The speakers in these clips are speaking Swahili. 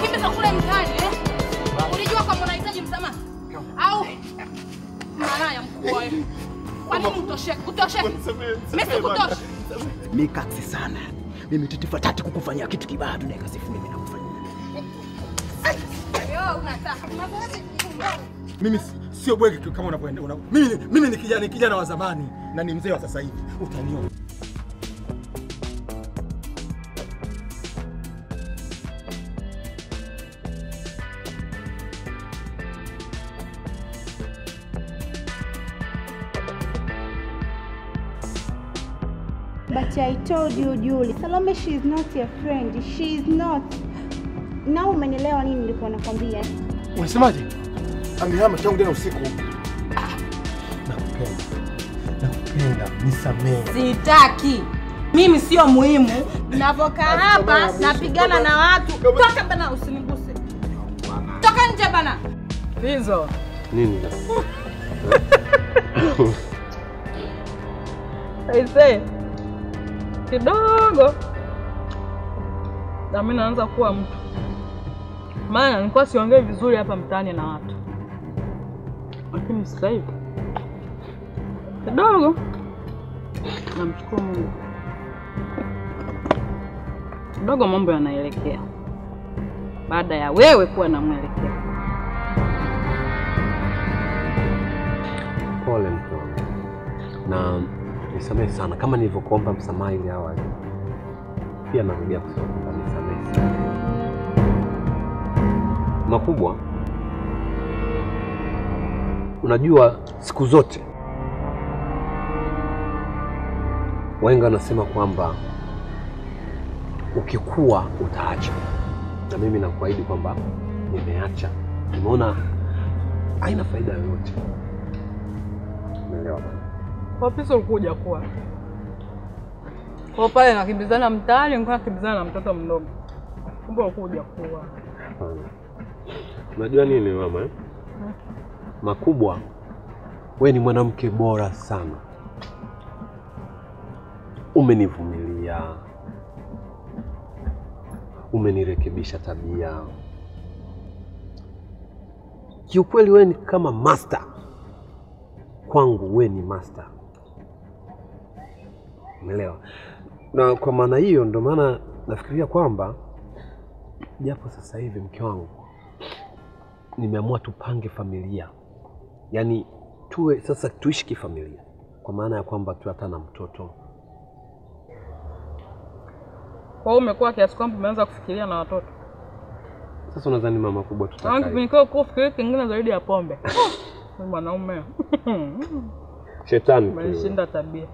Ulinikimbiza kule mtaani eh? Ulijua kama unahitaji msamaha? Au malaya mkubwa wewe. Kwa nini utosheke? Utosheke. Mimi sikutoshi. Mimi kaksi sana. Mimi titifatati kukufanyia kitu kibaya tu dakika 0 mimi nakufanyia. Yo unataka. Mimi sio bwege kama unavyoenda. Mimi ni kijana wa zamani na ni mzee wa sasa hivi. Utaniona. But I told you, Julie, Salome, she is not your friend. She is not. Na umenielewa nini nilikuwa nakwambia? Unasemaje? Amehama tangu jana usiku. Nakupenda. Nakupenda, nisamehe. Sitaki. Mimi sio muhimu. Navokaa hapa napigana na watu. Toka bana, usiniguse. Toka nje bana. Hizo. Nini? Aisee. Kidogo na mimi naanza kuwa mtu. Maana nilikuwa siongei vizuri hapa mtaani na watu. Lakini sasa hivi kidogo namshukuru Mungu. Kidogo mambo yanaelekea. Baada ya wewe kuwa na mwelekeo. Pole mke wangu. Na nisamehe sana kama nilivyokuomba msamaha ile awali. Pia narudia kusema kwamba nisamehe sana. Makubwa, unajua siku zote wahenga wanasema kwamba ukikua utaacha. Na mimi nakuahidi kwamba nimeacha. Nimeona haina faida yoyote. Umeelewa bwana? Kwa pesa ulikuja kuwa. Kwa pale nakimbizana mtaani, nilikuwa nakimbizana na mtoto mdogo. Kumbe ulikuja kuwa. Unajua nini mama eh? Makubwa, wewe ni mwanamke bora sana. Umenivumilia. Umenirekebisha tabia. Kiukweli wewe ni kama master. Kwangu wewe ni master. Umeelewa? Na kwa maana hiyo ndio maana nafikiria kwamba japo sasa hivi mke wangu nimeamua tupange familia. Yaani tuwe sasa tuishi kifamilia. Kwa maana ya kwamba tu hata na mtoto. Kwa hiyo umekuwa kiasi kwamba umeanza kufikiria na watoto. Sasa unadhani mama kubwa tutakaa? Nilikuwa kufikiria kingine zaidi ya pombe. Mwanaume. Shetani. Umenishinda tabia.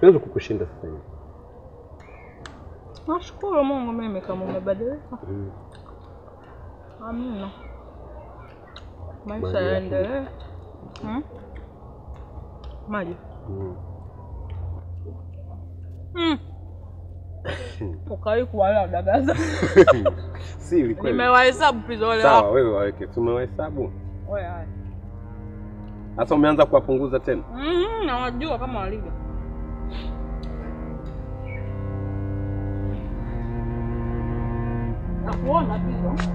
Siwezi kukushinda sasa hivi. Nashukuru Mungu mimi kama umebadilika. Amina. Maisha yaendelee. Maji. Ukai kuwala dagaza. Si kweli. Nimewahesabu pizo wale wako. Sawa wewe waweke. Tumewahesabu. Wewe haya. Sasa umeanza kuwapunguza tena? Nawajua kama walivyo. Nakuona pizo.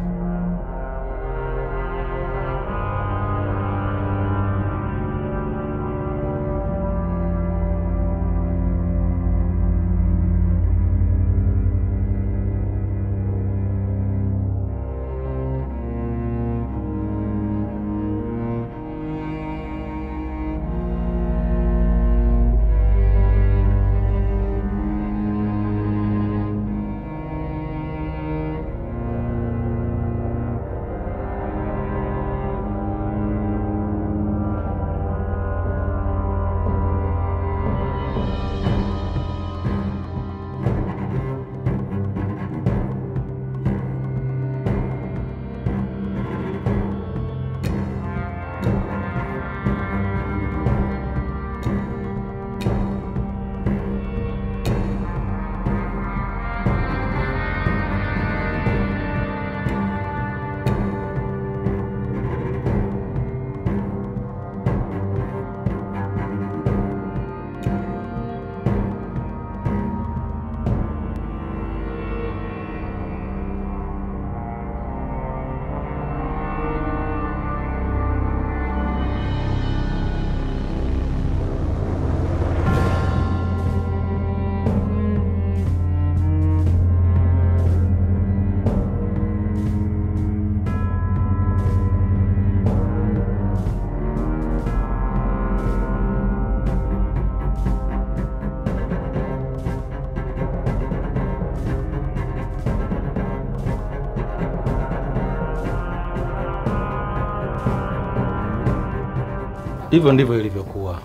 Hivyo ndivyo ilivyokuwa.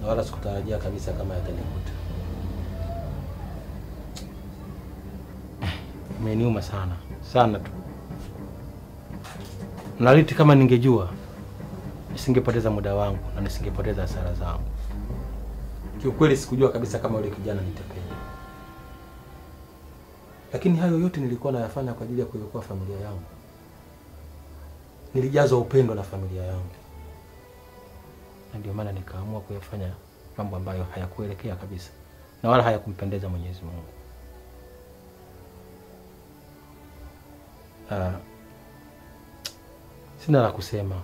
Na wala sikutarajia kabisa kama yatanikuta. Imeniuma sana, sana tu. Na laiti kama ningejua nisingepoteza muda wangu na nisingepoteza hasara zangu. Kiukweli sikujua kabisa kama yule kijana ni tapeli. Lakini hayo yote nilikuwa nayafanya kwa ajili ya kuiokoa familia yangu. Nilijazwa upendo na familia yangu. Na ndio maana nikaamua kuyafanya mambo ambayo hayakuelekea kabisa na wala hayakumpendeza Mwenyezi Mungu. Sina la kusema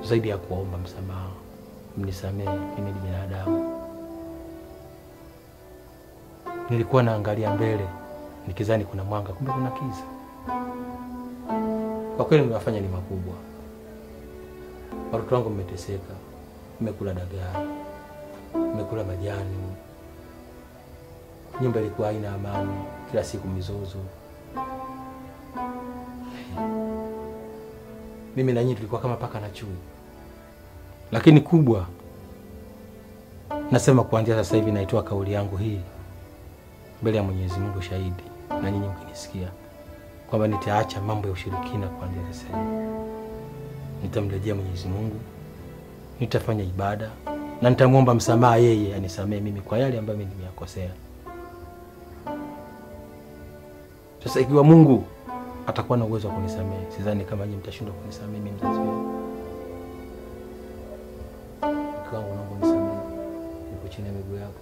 zaidi ya kuomba msamaha. Mnisamehe, mimi ni binadamu. Nilikuwa naangalia mbele nikizani kuna mwanga, kumbe kuna kiza. Kwa kweli niliyofanya ni makubwa. Watoto wangu mmeteseka, mmekula dagaa, mmekula majani. Nyumba ilikuwa haina amani, kila siku mizozo. Mimi na nyinyi tulikuwa kama paka na chui. Lakini kubwa nasema kuanzia sasa hivi naitoa kauli yangu hii mbele ya Mwenyezi Mungu shahidi na nyinyi mkinisikia kwamba nitaacha mambo ya ushirikina kuanzia sasa hivi. Nitamrejea Mwenyezi Mungu, nitafanya ibada na nitamuomba msamaha yeye anisamee mimi kwa yale ambayo mimi nimeyakosea. Sasa ikiwa Mungu atakuwa na uwezo wa kunisamehe, sidhani kama nyinyi mtashindwa kunisamehe mimi mzazi wenu. Mke wangu, naomba unisamehe, niko chini ya miguu yako.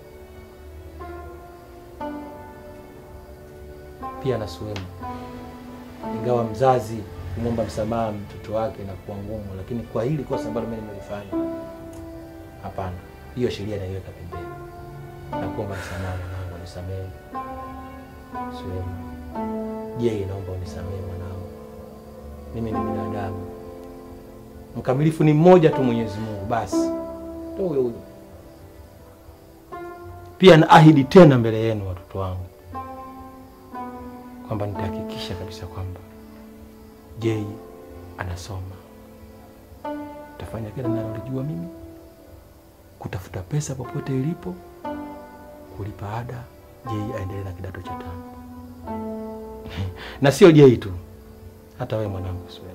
Pia na Suema, ingawa mzazi kumwomba msamaha mtoto wake na kuwa ngumu, lakini kwa hili kosa ambalo mimi nimelifanya, hapana, hiyo sheria naiweka pembeni. Nakuomba msamaha mwanangu, unisamehe. Suema, je, naomba unisamehe mwanangu. Mimi ni binadamu. Mkamilifu ni mmoja tu, Mwenyezi Mungu, basi. Ndio huyo huyo. Pia naahidi tena mbele yenu watoto wangu kwamba nitahakikisha kabisa kwamba Jay anasoma. Nitafanya kila ninalojua mimi kutafuta pesa popote ilipo, kulipa ada, Jay aendelee na kidato cha 5. Na sio Jay tu, hata wewe mwanangu Suema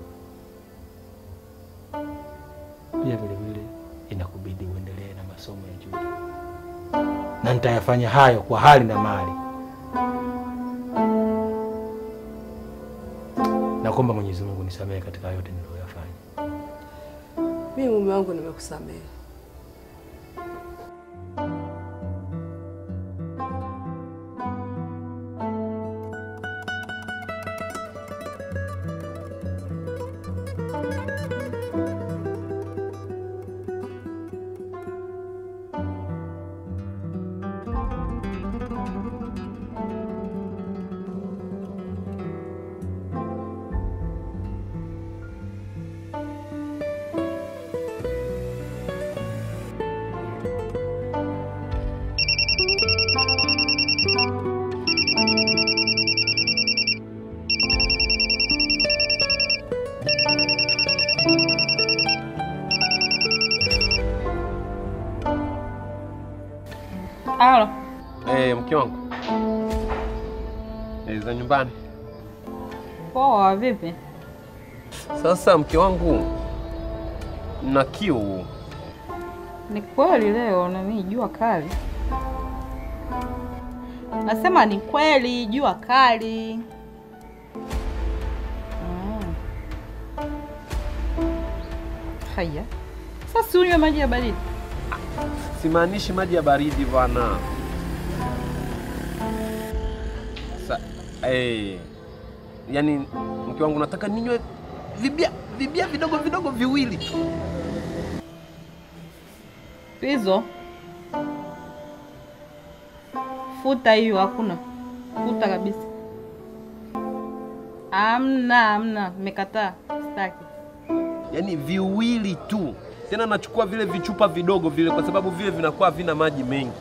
pia vile vile inakubidi uendelee na masomo ya juu. Na nitayafanya hayo kwa hali na mali. Naomba Mwenyezi Mungu nisamehe katika yote niliyoyafanya. Mimi mume wangu nimekusamehe. Halo. Mke wangu. Za nyumbani. Poa, vipi? Sasa mke wangu, na kiu. Ni kweli leo na mimi jua kali. Nasema ni kweli jua kali. Haya. Sasa unywe maji ya baridi. Simaanishi maji ya baridi bwana. Yaani mke wangu nataka ninywe vibia vidogo vidogo viwili tu. Hizo. Futa hiyo, hakuna. Futa kabisa. Amna, nimekataa. Sitaki. Yaani viwili tu. Tena nachukua vile vichupa vidogo vile kwa sababu vile vinakuwa vina maji mengi.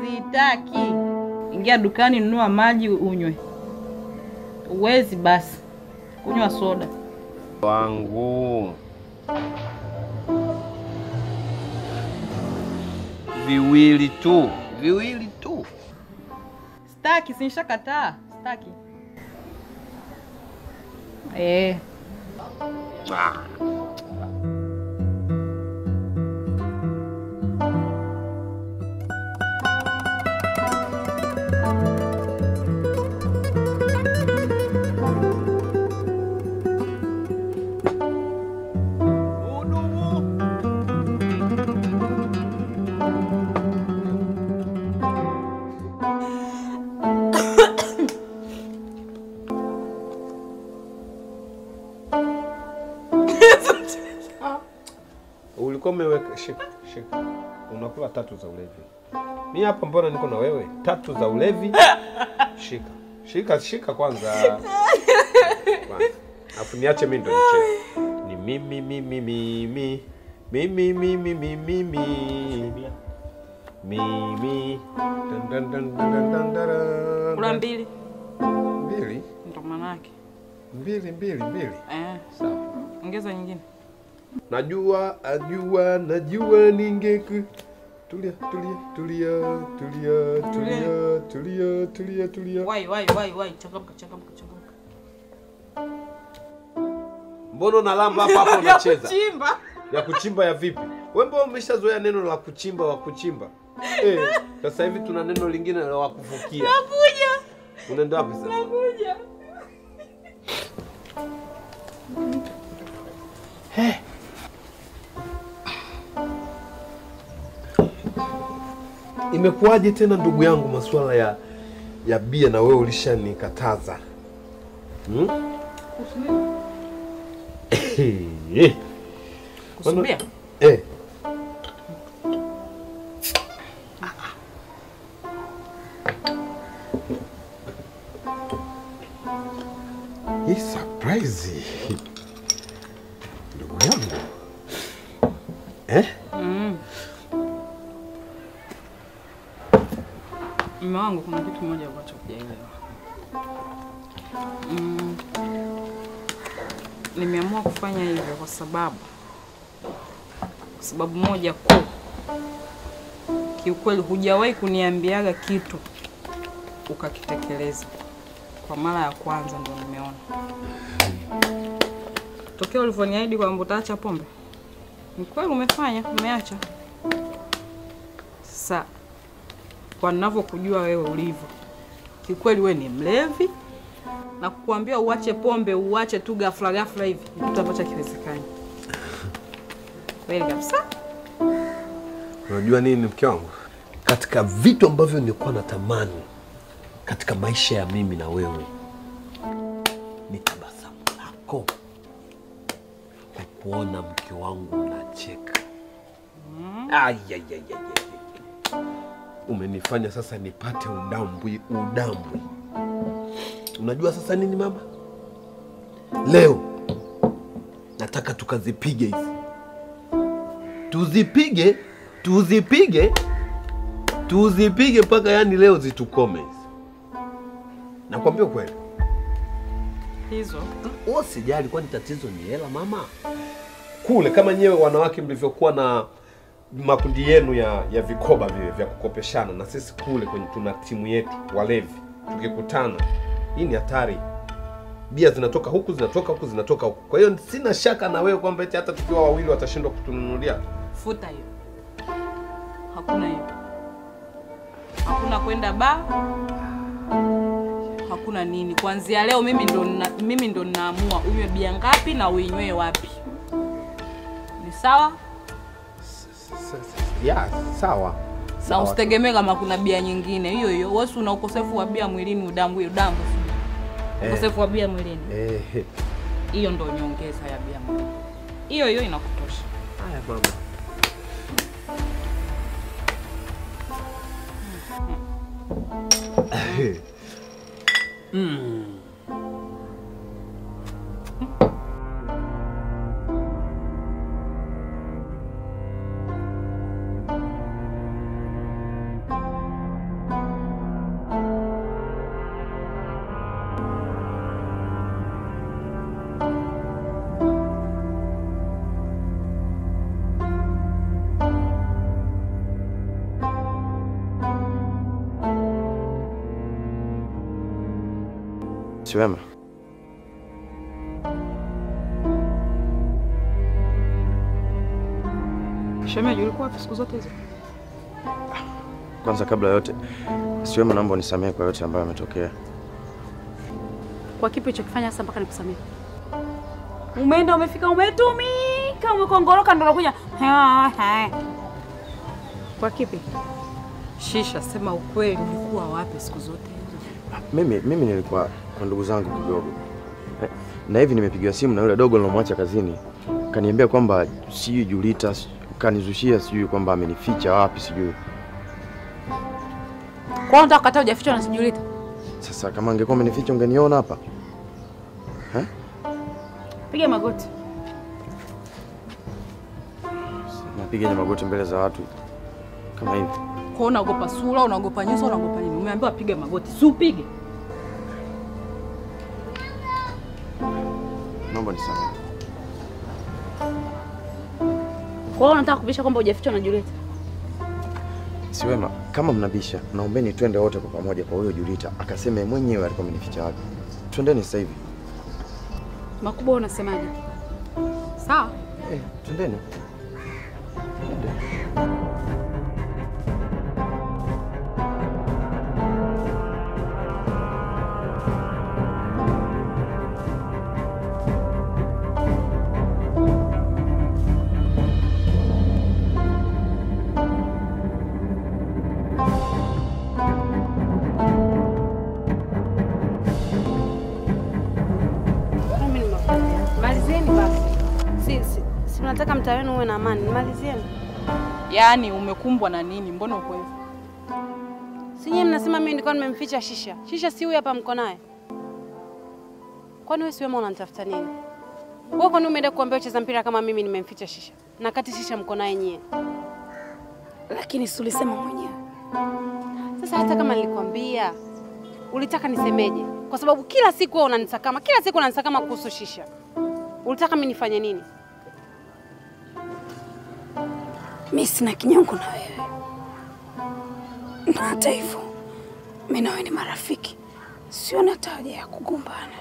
Sitaki. Ingia dukani nunua maji unywe. Uwezi basi kunywa soda. Wangu. Viwili tu, viwili tu. Sitaki, si nishakataa. Sitaki. Ulikuwa umeweka shika, shika. Unakula 3 za ulevi. Mimi hapa mbona niko na wewe? 3 za ulevi. Shika. Shika, shika kwanza. Kwanza. Alafu niache mimi ndo nicheke. Ni mimi mimi mimi. Mimi mimi mimi mimi. Mimi. Dan dan dan dan dan dan. Kula 2. 2? Ndo maana yake. 2 2 2. Sawa. Ongeza nyingine. Najua, ajua, najua ningeku. Tulia, tulia, tulia, tulia, tulia, tulia, tulia, tulia. Wai, wai, wai, wai, changamka, changamka, changamka. Mbona unalamba hapa hapo unacheza? Ya kuchimba. Ya kuchimba ya vipi? Wewe mbona umeshazoea neno la kuchimba wa kuchimba? Sasa hivi tuna neno lingine la wa kufukia. Nakuja. Unaenda wapi sasa? Nakuja. Imekuwaje tena ndugu yangu masuala ya bia na wewe ulishanikataza? Kusubia? Hii surprise. Ndugu yangu. Mume wangu kuna kitu kimoja ambacho hujaelewa. Nimeamua kufanya hivyo kwa sababu moja kuu. Kiukweli hujawahi kuniambiaga kitu ukakitekeleza. Kwa mara ya kwanza ndio nimeona. Tokeo ulivyoniahidi kwamba utaacha pombe. Ni kweli umefanya, umeacha. Sasa kwa ninavyokujua wewe ulivyo, kiukweli wewe ni mlevi, na kukuambia uache pombe, uache tu ghafla ghafla hivi, kitu ambacho hakiwezekani. Kweli kabisa. Unajua nini mke wangu? Katika vitu ambavyo nilikuwa natamani katika maisha ya mimi na wewe ni tabasamu lako. Kukuona mke wangu unacheka. Ai ai ai ai. Umenifanya sasa nipate udambwi, udambwi. Unajua sasa nini mama? Leo nataka tukazipige hizi. Tuzipige, tuzipige, tuzipige mpaka yani leo zitukome hizi. Nakwambia kweli. Hizo usijali, kwani tatizo ni hela mama. Kule kama nyewe wanawake mlivyokuwa na makundi yenu ya vikoba vile vya kukopeshana, na sisi kule kwenye tuna timu yetu walevi, tukikutana hii ni hatari. Bia zinatoka huku, zinatoka huku, zinatoka huku. Kwa hiyo sina shaka na wewe kwamba eti hata tukiwa wawili watashindwa kutununulia. Futa hiyo. Hakuna hiyo. Hakuna kwenda ba. Hakuna nini. Kuanzia leo mimi ndo ninaamua unywe bia ngapi na uinywe wapi. Ni sawa? Ya, sawa. Na usitegemee kama kuna bia nyingine. Hiyo hiyo. Wewe una ukosefu wa bia mwilini, udambu, udambu. Ukosefu wa bia mwilini. Hiyo ndo nyongeza ya bia mwilini. Hiyo hiyo inakutosha. Haya mama. Siwema. Shemeji, ulikuwa wapi siku zote hizo? Kwanza kabla yote, Siwema, naomba unisamehe kwa yote ambayo yametokea. Kwa kipi ulichokifanya sasa mpaka nikusamehe? Umeenda umefika umetumika, umekongoroka ndo unakuja. Kwa kipi? Shisha, sema ukweli, ulikuwa wapi siku zote hizo? Mimi nilikuwa kwa ndugu zangu kidogo. Na hivi nimepigiwa simu na yule dogo nilomwacha kazini. Kaniambia kwamba sijui Julita, kanizushia sijui kwamba amenificha wapi sijui. Kwa nini unataka hujafichwa na Julita? Sasa kama angekuwa amenificha ungeniona hapa. Eh? Piga magoti. Napiga magoti mbele za watu kama hivi. Kwa unaogopa sura, unaogopa nyuso, unaogopa nini? Umeambiwa piga magoti, si upige. Naomba nisamehe. Kwa hiyo unataka kubisha kwamba hujafichwa na Julita? Siwema, kama mnabisha, naombeni twende wote kwa pamoja kwa huyo Julita akaseme mwenyewe alikuwa amenificha wapi. Twendeni sasa hivi. Makubwa unasemaje? Sawa? Twendeni. Twende. Malizeni basi. Si mnataka mtaa wenu uwe na amani. Malizieni. Yaani umekumbwa na nini? Mbona uko hivyo? Si nyinyi mnasema mimi nilikuwa nimemficha Shisha. Shisha si huyu hapa mko naye. Kwani wewe si wewe unanitafuta nini? Wewe kwani umeenda kuambia wacheza mpira kama mimi nimemficha Shisha? Na kati Shisha mko naye nyie. Lakini si ulisema mwenyewe. Sasa hata kama nilikwambia, ulitaka nisemeje? Kwa sababu kila siku wewe unanisakama, kila siku unanisakama kuhusu Shisha. Ulitaka mimi nifanye nini? Mimi sina kinyongo na wewe. Na hata hivyo, mimi na wewe ni marafiki. Siona hata haja ya kugombana.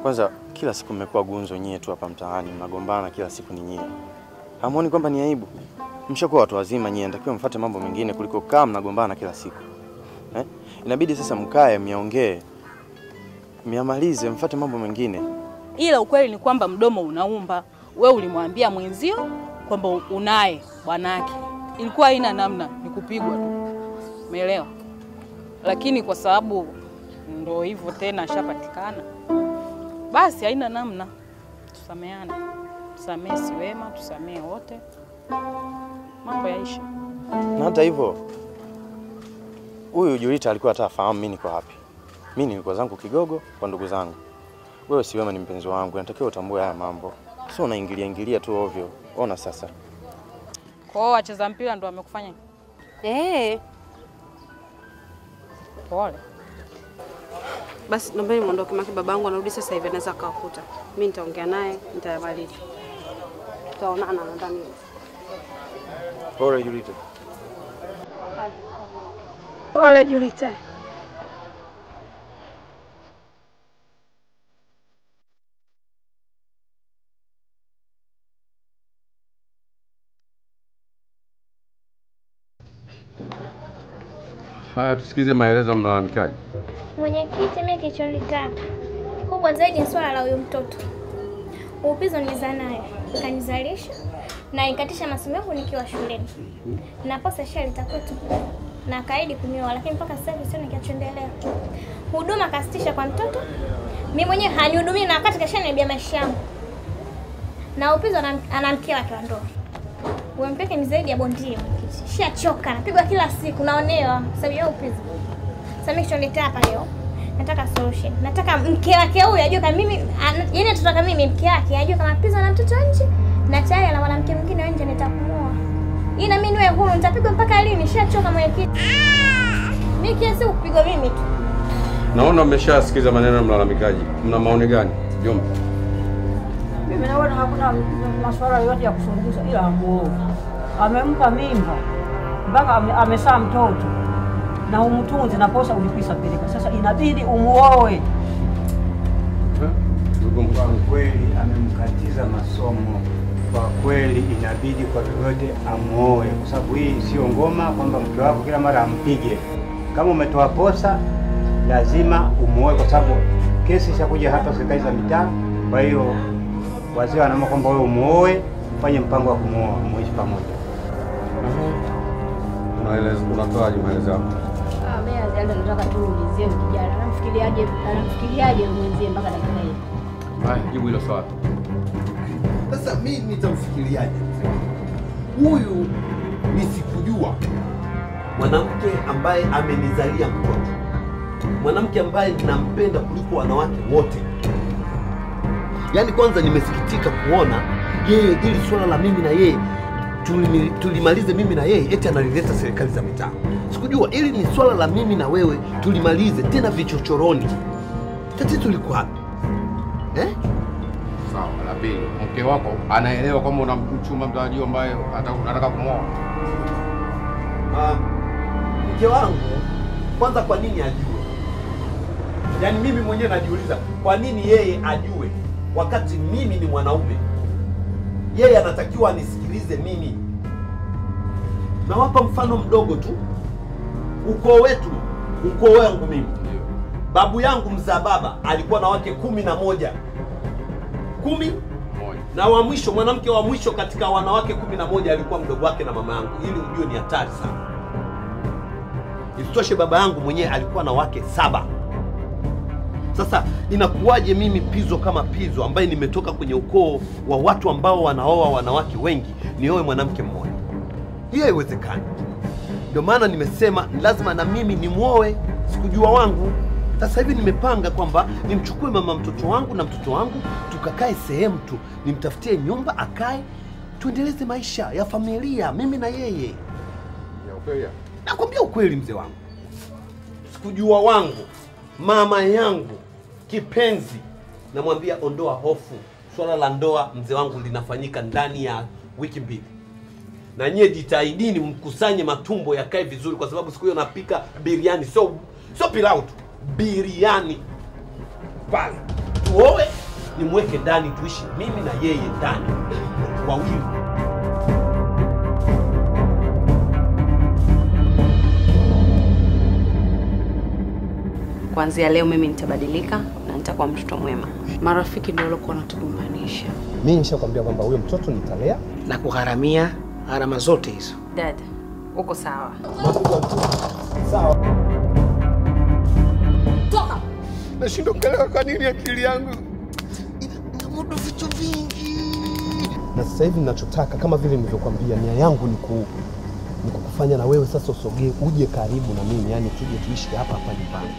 Kwanza kila siku mmekuwa gunzo nyie tu hapa mtaani, mnagombana kila siku ni nyie. Hamuoni kwamba ni aibu? Mshakuwa watu wazima nyie, natakiwa mfuate mambo mengine kuliko kama mnagombana kila siku. Inabidi sasa mkae myaongee, myamalize, mfuate mambo mengine. Ila ukweli ni kwamba mdomo unaumba. Wewe ulimwambia mwenzio kwamba unaye bwanake. Ilikuwa haina namna, ni kupigwa tu. Umeelewa? Lakini kwa sababu ndo hivyo tena ashapatikana, basi haina namna. Tusameane. Tusamee Siwema, tusamee wote. Mambo yaisha. Na hata hivyo huyu Julita alikuwa hata afahamu mimi niko wapi. Mimi nilikuwa zangu Kigogo kwa ndugu zangu. Wewe Siwema ni mpenzi wangu, natakiwa utambue haya mambo. Sio unaingilia ingilia tu ovyo. Ona sasa. Kwa hiyo wacheza mpira ndo wamekufanya? Pole. Basi naomba muondoke, maana babangu anarudi sasa hivi, anaweza akawakuta. Mimi nitaongea naye, nitayamaliza. Tutaonana nadhani. Pole Julita. Pole Julita. Haya, tusikize maelezo mlalamikaji. Mwenyekiti, mimi kilichonileta kubwa zaidi ni swala la huyu mtoto. Upizo nilizaa naye, kanizalisha na nikatisha masomo yangu nikiwa shuleni. Na posa shali kwetu na kaidi kunioa, lakini mpaka sasa hivi sioni kinachoendelea. Huduma kasitisha kwa mtoto. Mimi mwenyewe hanihudumii na wakati kashaniambia maisha yangu. Na Upizo ana mke wake wa ndoa. Wewe mpeke ni zaidi ya bondia mwenyekiti. Shachoka, napigwa kila siku, naonewa sababu ya Upizo. Sasa mimi kilichonileta hapa leo, nataka solution. Nataka mke wake huyu ajue kama mimi, yaani nataka mimi mke wake ajue kama Upizo ana mtoto nje na tayari ana mwanamke mwingine nje, nitakumoa. Ina mimi niwe huru, nitapigwa mpaka lini? Nishachoka mwenyekiti. Mimi kiasi kupigwa mimi tu. Naona mmeshasikiza maneno ya mlalamikaji. Mna maoni gani, Jomba? Mimi naona hakuna masuala yoyote ya kusunguza, ila amuovu. Amempa mimba mpaka amezaa mtoto. na umtunze na posa ulikwisha peleka. Sasa inabidi umuoe. Kwa kweli amemkatiza masomo. Kwa kweli inabidi kwa vyovyote amuoe, kwa sababu hii sio ngoma kwamba mke wako kila mara ampige. Kama umetoa posa lazima umuoe, kwa sababu kesi ishakuja hapa serikali za mitaa. Kwa hiyo wazee wanaomba kwamba wewe umuoe, ufanye mpango wa kumuoa, muishi pamoja. Unaeleza, unatoaje maelezo yako? Mimi nataka tu uulizie kijana, anamfikiriaje mwenzie mpaka dakika hii? Haya, jibu hilo swali. Sasa mimi nitamfikiriaje? Huyu nisikujua. Mwanamke ambaye amenizalia mtoto. Mwanamke ambaye ninampenda kuliko wanawake wote. Yaani kwanza nimesikitika kuona yeye ili swala la mimi na yeye tulimalize mimi na yeye eti analileta serikali za mitaa. Sikujua ili ni swala la mimi na wewe tulimalize tena vichochoroni. Tatizo liko wapi? Eh? Sawa, la pili, mke wako anaelewa kama una mchumba mtarajiwa ambaye unataka kumwoa? Mke wangu kwanza kwa nini ajue? Yaani mimi mwenyewe najiuliza kwa nini yeye ajue wakati mimi ni mwanaume? Yeye anatakiwa anisikilize mimi. Nawapa mfano mdogo tu. Ukoo wetu, ukoo wangu mimi. Babu yangu mzaa baba alikuwa na wake 11. 10 na wa mwisho, mwanamke wa mwisho katika wanawake 11 alikuwa mdogo wake na mama yangu. Ili ujue ni hatari sana. Isitoshe baba yangu mwenyewe alikuwa na wake 7. Sasa inakuwaje mimi Pizzo kama Pizzo ambaye nimetoka kwenye ukoo wa watu ambao wanaoa wanawake wengi nioe mwanamke mmoja? Hiyo haiwezekani. Ndio maana nimesema lazima na mimi nimuoe, sikujua wangu. Sasa hivi nimepanga kwamba nimchukue mama mtoto wangu na mtoto wangu tukakae sehemu tu, nimtafutie nyumba akae, tuendeleze maisha ya familia mimi na yeye. Ya ukweli? Nakwambia ukweli mzee wangu. Sikujua wangu, mama yangu kipenzi, namwambia ondoa hofu. Swala la ndoa mzee wangu linafanyika ndani ya wiki 2. Na nyie jitahidini mkusanye matumbo yakae vizuri, kwa sababu siku hiyo napika biriani, sio pilau tu, biriani. Pale tuoe, nimweke ndani, tuishi mimi na yeye ndani wawili. Kuanzia leo mimi nitabadilika na nitakuwa mtoto mwema. Marafiki ndio walikuwa wanatugombanisha. Mimi nishakwambia kwamba huyo mtoto nitalea na kugharamia gharama zote hizo. Dad, uko sawa? Sawa. Toka. Nashindwa kuelewa kwa nini akili yangu inamudu vitu vingi. Na sasa hivi ninachotaka kama vile nilivyokuambia, nia yangu ni kukufanya na wewe sasa usogee uje karibu na mimi, yani tuje tuishi hapa hapa nyumbani.